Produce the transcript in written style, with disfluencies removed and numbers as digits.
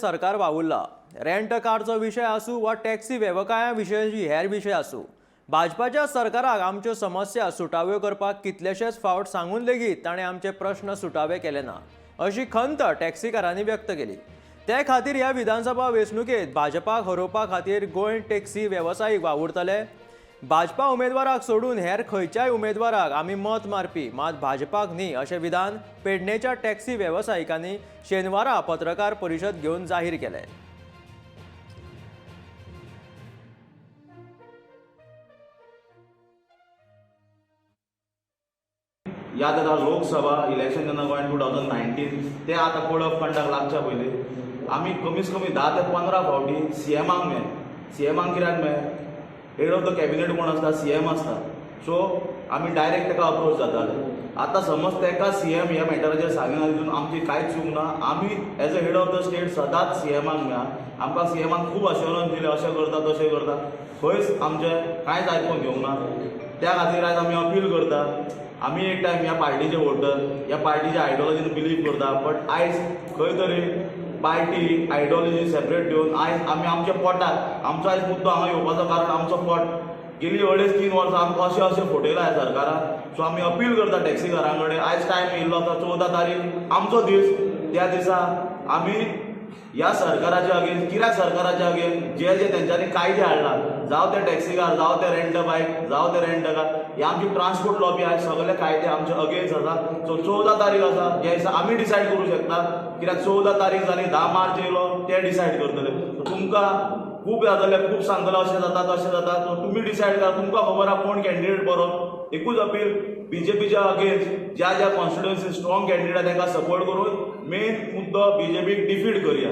सरकार वावुरला. रेंट कारचो विशय आसूं वा टॅक्सी वेवसाया विशयी हेर विशय आसूं, भाजपाच्या सरकाराक आमच्यो समस्या सुटाव्यो करपाक कितलेशेच फावट सांगून लेगीत ताणें आमचे प्रश्न सुटावे केले ना, अशी खंत टॅक्सीकारांनी व्यक्त केली. ते खातीर ह्या विधानसभा वेंचणुकेत भाजपाक हरोवपा खातीर गोंय टॅक्सी वेवसायीक वावुरतले. भाजपा उमेदवाराक सोडून हेर खंयच्याय उमेदवाराक आमी मत मारपी, मात भाजपाक न्ही, अशें विधान पेडणेच्या टॅक्सी वेवसायिकांनी शेनवारा पत्रकार परिशद घेवन जाहीर केलें. याद जाता, लोकसभा इलेक्शन जेन्ना गोंयान 2019, ते आतां कोड ऑफ कंडक्ट लागच्या पयलीं आमी कमीत कमी 10 ते 15 फावटी सीएमाक मेळ्ळे. सीएमाक कित्याक मेळ्ळे? हेड ऑफ the cabinet कोण आसता? सीएम आसता. सो आमी डायरेक्ट ताका अप्रोच जाताले. आतां समज ताका सीएम ह्या मॅटराचेर सांगिना, तितून आमची कांयच चूक ना. आमी as a head of the state सदांच सीएमाक मेळ्ळा. आमकां सीएमान खूब अश्योरन्स दिलें, अशें करता, तशें करता. खंयच आमचें कांयच आयकून घेवंक ना. त्या खातीर आयज आमी अपील करता. आमी एक टायम ह्या पार्टीचे वोटर, ह्या पार्टीच्या आयडियोलॉजीन बिलीव करता, बट आयज खंय तरी पार्टी आयडियोलॉजी सेपरेट घेवन आयज आमी आमच्या पोटाक, आमचो आयज मुद्दो हांगा येवपाचो कारण आमचो पोट. गेली 2.5-3 वर्सां आमकां अशें अशें फटयलां ह्या सरकारान. सो आमी अपील करता टॅक्सीकारां कडेन, आयज टायम येयल्लो आसा, 14 तारीख आमचो दीस. त्या दिसा आमी ह्या सरकाराच्या अगेन्स्ट, कित्याक सरकाराच्या अगेन्स्ट, जे जे तेंच्यांनी कायदे हाडला, जावं ते टॅक्सीकार, जावं ते रेंट बायक, जावं ते रेंट कार, ही आमची ट्रान्सपोर्ट लॉबी आयज सगळे कायदे आमचे अगेन्स्ट आसा. सो 14 तारीख आसा, ह्या दिसा आमी डिसायड करूं शकता, कित्याक 14 तारीख जाली, 10 मार्च येयलो, ते डिसायड करतले. सो तुमकां खूब जातले, खूब सांगतले, अशें जाता, तशें जाता. सो तुमी डिसायड करा, तुमकां खबर आहा कोण कॅन्डिडेट बरो. एकूच अपील, बीजेपीच्या अगेन्स्ट ज्या ज्या कॉन्स्टिट्युएन्सी स्ट्रॉंग कॅन्डिडेट आहा, तांकां सपोर्ट करून मेन मुद्दो बीजेपीक डिफीट करुया.